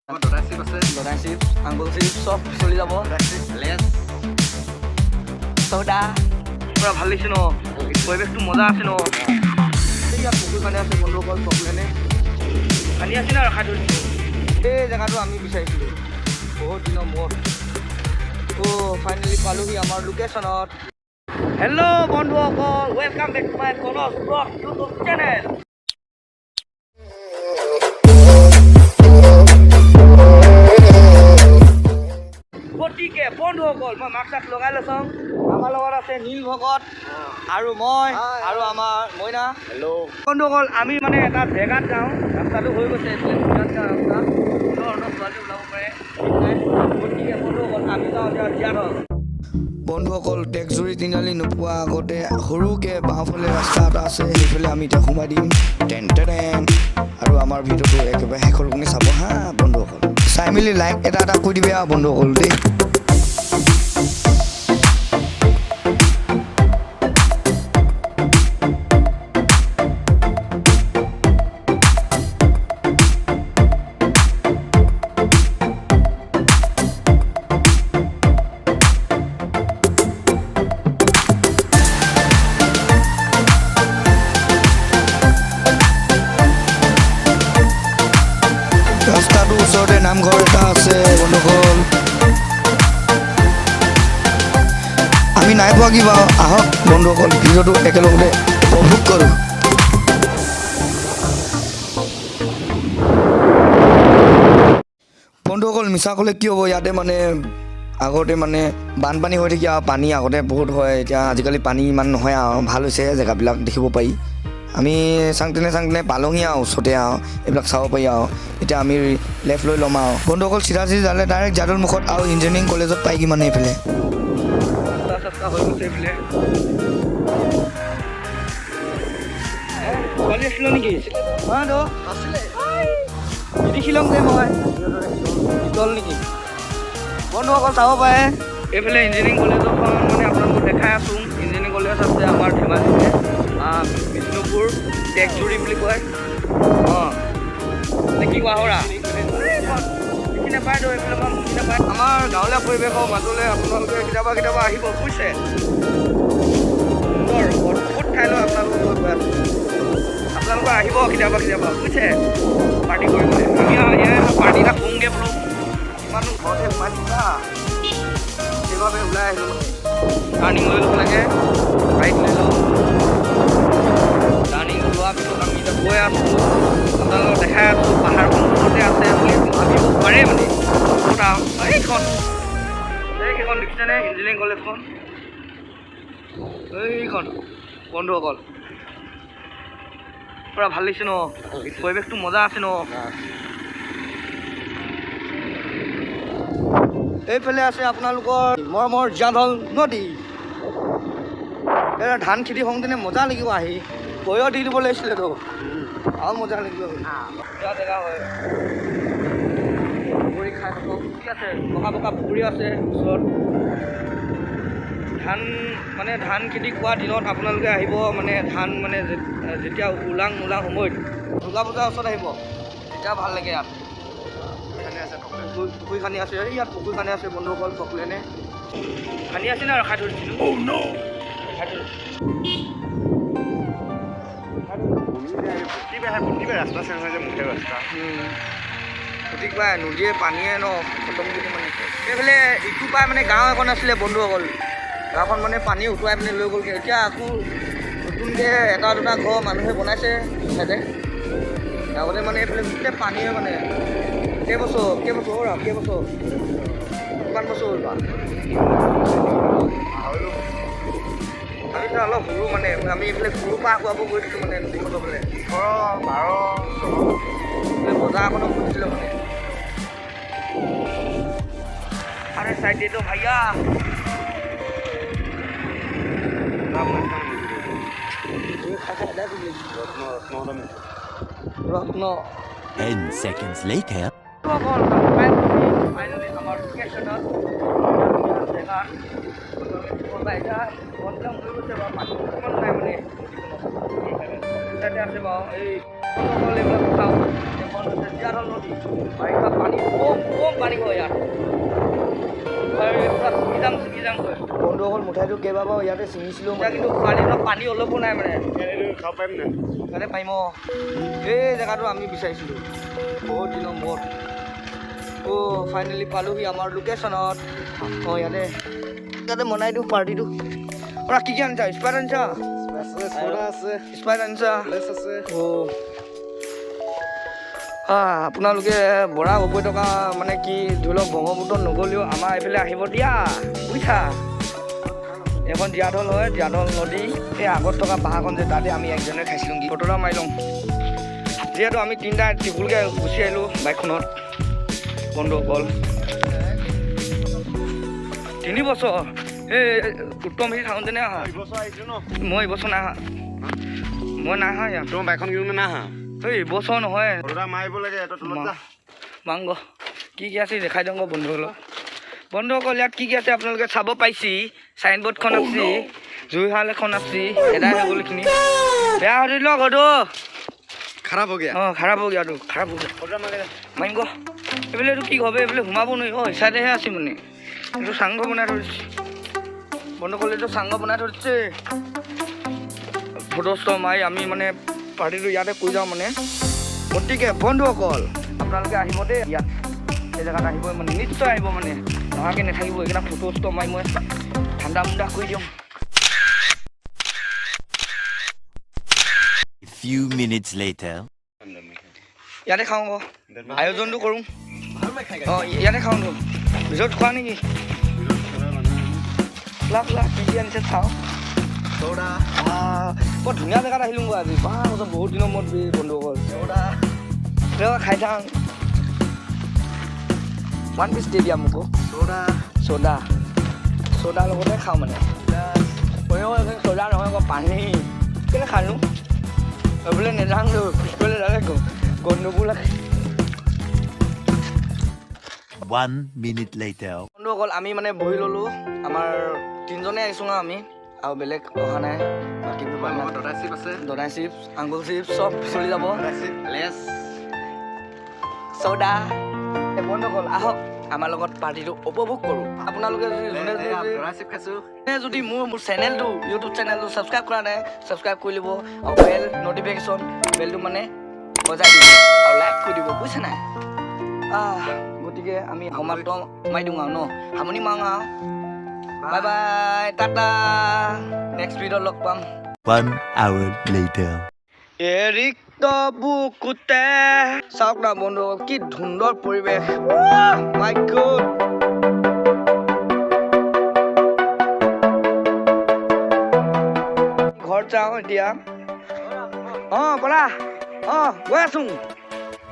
দদাই chips, আংগুল chips চব চলি যাব। চৌদা পুৰা ভাল লাগিছে ন? পৰিৱেশটো মজা আছে ন? ইয়াত পুখুৰী পানী আছে বন্ধুসকল, চকলেনে পানী আছে ন, ৰখাই থৈ দিছোঁ। এই জেগাটো আমি বিচাৰিছিলোঁ বহুত দিনৰ মূৰত। অ' ফাইনেলি পালোহি আমাৰ লোকেশ্যনত। হেল্ল' বন্ধুসকল, welcome back to my Kanak vlog YouTube channel. গতিকে বন্ধুসকল, মই মাস্ক চাস্ক লগাই লৈছোঁ। আমাৰ লগত আছে নীল ভকত আৰু মই আৰু আমাৰ মইনা। হেল্ল'। বন্ধুসকল, আমি মানে এটা জেগাত যাওঁ। ৰাস্তাটো হৈ গৈছে এইফালে, ধুনীয়া ধুনীয়া ৰাস্তা, সুন্দৰ সুন্দৰ ছোৱালী ওলাব পাৰে, ঠিক নাই। গতিকে বন্ধুসকল, আমি যাওঁ এতিয়া জীয়াঢল। বন্ধুসকল, টেকজুৰি তিনিআলি নোপোৱা আগতে সৰুকৈ বাওঁফালে ৰাস্তা এটা আছে, সেইফালে আমি এতিয়া সোমাই দিম। Ten ten. আৰু আমাৰ ভিডিঅ'টো একেবাৰে শেষলৈকে চাব হা বন্ধুসকল। চাই মেলি লাইক এটা এটা কৰি দিবি আৰু বন্ধুসকল দেই। ৰাস্তাটোৰ ওচৰতে নামঘৰ এটা আছে বন্ধুসকল। আমি নাই পোৱা কিবা। আহক বন্ধুসকল, ভিডিঅ'টো একেলগতে উপভোগ কৰোঁ। বন্ধুসকল, মিছা ক'লে কি হ'ব, ইয়াতে মানে আগতে মানে বানপানী হৈ থাকি আৰু পানী আগতে বহুত হয়। এতিয়া আজিকালি পানী ইমান নহয় আৰু ভাল হৈছে জেগাবিলাক, দেখিব পাৰি। আমি চাংতেনে চাংতেনে পালোহি আৰু ওচৰতে আৰু এইবিলাক চাব পাৰি। আৰু এতিয়া আমি লেফ্ট লৈ ল'ম আৰু বন্ধুসকল, চিধা চিধি যালে ডাইৰেক্ট যাদুৰ মুখত আৰু ইঞ্জিনিয়াৰিং কলেজত পাইগি মানে এইফালে। ৰাস্তা চাস্তা হৈ গৈছে এইফালে। ছোৱালী আছিলে নেকি? হা তো নিদেখিলং যে মই শীতল নেকি? বন্ধুসকল, চাব পাৰে এইফালে ইঞ্জিনিয়াৰিং কলেজখন, মানে আপোনালোকক দেখাই আছোঁ। ইঞ্জিনিয়াৰিং কলেজ আছে আমাৰ ধেমাজিতে, বিষ্ণুপুৰ টেকজুৰি বুলি কয়। অঁ, নে কি কোৱা হৰা দেখি নাপায় তো এইফালে মই বুজি নাপায়। আমাৰ গাঁৱলীয়া পৰিৱেশৰ মাজলৈ আপোনালোকে কেতিয়াবা কেতিয়াবা আহিব বুজিছে। সুন্দৰ অদ্ভুত ঠাইলৈ আপোনালোকক লৈ গৈ আছোঁ। আপোনালোকে আহিব কেতিয়াবা কেতিয়াবা বুজিছে পাৰ্টি কৰিবলৈ। আমি ইয়াৰ পাৰ্টি এটা কৰোঁগৈ বোলো, কিমাননো ঘৰতে সোমাই থাকিবা, সেইবাবে ওলাই আহিলোঁ। মানে টাৰ্ণিং লৈ ল'ব লাগে, ৰাইট লৈ লওঁ। টাৰ্ণিং লোৱাৰ পিছত আমি এতিয়া গৈ আছোঁ, আপোনালোকক দেখাই আছোঁ। পাহাৰখন ওপৰতে আছে বুলি ভাবিব পাৰে মানে ক'ত আৰু এইখন, এইকেইখন দেখিছেনে? ইঞ্জিনিয়াৰিং কলেজখন এইখন বন্ধুসকল। পুৰা ভাল লাগিছে ন? পৰিৱেশটো মজা আছে ন? এইফালে আছে আপোনালোকৰ মৰমৰ জীয়াঢল নদী। এই ধান খেতি হওঁতেনে মজা লাগিব আহি, সৰিয়হ দি দিব লাগিছিলেতো আৰু মজা লাগিব। ধুনীয়া জেগা হয়, পুখুৰী খাই থাকক। কি আছে, বগা বগা পুখুৰী আছে ওচৰত। ধান মানে ধান খেতি কৰা দিনত আপোনালোকে আহিব, মানে ধান মানে যেতিয়া ওলাং ওলাং সময়ত দুৰ্গা পূজাৰ ওচৰত আহিব, তেতিয়া ভাল লাগে ইয়াত। পুখুৰী খান্দি আছে, এই ইয়াত পুখুৰী খান্দি আছে বন্ধুসকল। চকলেনে খান্দি আছে নে ৰখাই থৈ দিছিলোঁ? ৰখাই থৈ দিছোঁ। ৰাস্তা আছে নহয় যে মুখে ৰাস্তা। সঠিক পায় নদীয়ে পানীয়ে ন খতম কৰি মানে এইফালে ইটো পাই মানে গাঁও এখন আছিলে বন্ধুসকল। গাঁওখন মানে পানী উটুৱাই পিনে লৈ গ'লগৈ। এতিয়া আকৌ নতুনকৈ এটা দুটা ঘৰ মানুহে বনাইছে চাইডে। আগতে মানে এইফালে গোটেই পানীয়ে মানে কেইবছৰ কেইবছৰ হ'ল আৰু কেইবছৰ, কিমান বছৰ হ'ল বাৰু? আমি এতিয়া অলপ সৰু, মানে আমি এইফালে গৰু পাৰ খুৱাব গৈছিলোঁ মানে নদীখনৰ ফালে। 18 12। এইফালে বজাৰ এখনো খুলিছিলে মানে। আৰে চাইড দে তো ভাইয়া। খাই খাই এদাই কৰি দিলে। ৰত্ন ৰত্ন। ৰত্ন। 10 seconds later. অকল ফাইনেলি আমাৰ লোকেশ্যনত জেগা এতিয়া বনবিলাক হৈ গৈছে বাৰু, পানী অকণমান নাই মানে নদীখনত চাইডে আছে বাৰু। এই এইবিলাক চাওক, এইখন হৈছে জীয়াঢল নদী। বাৰিষা পানী মুঠাইটো কেইবাবাৰো ইয়াতে ছিঙিছিলোঁ। কিন্তু খোৱা পানী অলপো নাই মানে। খাব পাৰিম নাই? ইয়াতে পাৰিম। অঁ, এই জেগাটো আমি বিচাৰিছিলোঁ বহুত দিনৰ মূৰত। অ', ফাইনেলি পালোহি আমাৰ লোকেশ্যনত। অঁ, ইয়াতে ইয়াতে মনাই দিওঁ পাৰ্টিটো। পৰা কি কি আনিছা? স্প্ৰাইট আনিছা? স্প্ৰাইট আনিছা? অ', আপোনালোকে বৰাক উপত্যকা মানে কি ধৰি লওক ব্ৰহ্মপুত্ৰত নগ'লেও আমাৰ এইফালে আহিব দিয়া, বুজিছা। এইখন জীয়াঢল হয়, জীয়াঢল নদী। এই আগত থকা পাহাৰখন যে, তাতে আমি একজনে খাইছিলোঁ। কি ফটো এটা মাৰি লওঁ, যিহেতু আমি তিনিটা ত্ৰিপুলকৈ গুচি আহিলোঁ বাইকখনত। বন্ধুসকল, 3 বছৰ এই উত্তম সি থাকোঁতেনে অহা। মই এইবছৰ নাই অহা, মই নাই অহা ইয়াত। তোমাৰ বাইকখন কিনোতে নাই অহা? এই এইবছৰ নহয়। মাৰিব লাগে। মাংস কি কি আছে দেখাই দিওঁ বন্ধুসকলক। বন্ধুসকল, ইয়াত কি কি আছে আপোনালোকে চাব পাইছি। চাইনবোৰ্ডখন আছে, জুইশাল এখন আছে। এদাই হৈ গ'ল এইখিনি, বেয়া হৈ দিল ঘৰটো। খাৰাপ হৈ গয়া। অঁ, খাৰাপ হৈ গয়া, খাৰাপ হৈ গয়া। মাৰিম গ। এইফালে এইটো কি হ'ব? এইফালে সোমাব নোৱাৰি। অঁ, চাইডেহে আছে মানে। এইটো চাংঘ বনাই থৈ দিছে বন্ধুসকল, এইটো চাংঘ বনাই থৈ দিছে। ফটো চটো মাৰি আমি মানে পাৰ্টিটো ইয়াতে কৰি যাওঁ মানে। গতিকে বন্ধুসকল, আপোনালোকে আহিব দেই ইয়াত, এই জেগাত আহিব মানে, নিশ্চয় আহিব মানে, নহাকৈ নাথাকিব। এইকেইটা ফটো চটো মাৰি মই ঠাণ্ডা মুণ্ডা কৰি দিওঁ। A few minutes later. ইয়াতে খাওঁ আকৌ, আয়োজনটো কৰোঁ। অঁ, ইয়াতে খাওঁ। পিছত খোৱা নেকি? লাভ লাভ কি কি আনিছে চাওঁ। বৰ ধুনীয়া জেগাত আহিলোঁ আজি। বা, বহুত দিনৰ মূৰত বন্ধুসকল খাই থাক। ওৱান পিচ দি দিয়া মোকো। চ'দা, চ'দাৰ লগতে খাওঁ মানে। চ'দা নহয় আকৌ, পানী কেলৈ খালোঁ এইবোলে নেযাওঁ, পিছফালে যালে গণ্ডগোল লাগে। One minute later. বন্ধুসকল, আমি মানে বহি ল'লোঁ। আমাৰ তিনিজনে আহিছোঁ ন আমি, আৰু বেলেগ অহা নাই। বাকীবোৰ দাদা চিপ আছে। দদাই চিপছ, আংগুল চিপছ চব চলি যাব। চ'দা। বন্ধুসকল, আহক আমাৰ লগত পাৰ্টিটো উপভোগ কৰোঁ। আপোনালোকে যদি যোনে যদি মোৰ চেনেলটো, ইউটিউব চেনেলটো ছাবস্ক্ৰাইব কৰা নাই, ছাবস্ক্ৰাইব কৰি ল'ব আৰু বেল নটিফিকেশ্যন বেলটো মানে বজাই দিব আৰু লাইক কৰি দিব, বুজিছে নাই? গতিকে আমি সমাপ্ত মাৰি দিওঁ আৰু ন, সামৰণি মাৰোঁ আৰু। বাই বাই, টাটা, নেক্সট ভিডিঅ'ত লগ পাম। One hour later. এৰিক্ত বুকুতে। চাওক না বন্ধু, কি সুন্দৰ পৰিৱেশ, মাই গড। ঘৰত যাওঁ এতিয়া। অঁ, ব'লা। অঁ, গৈ আছো।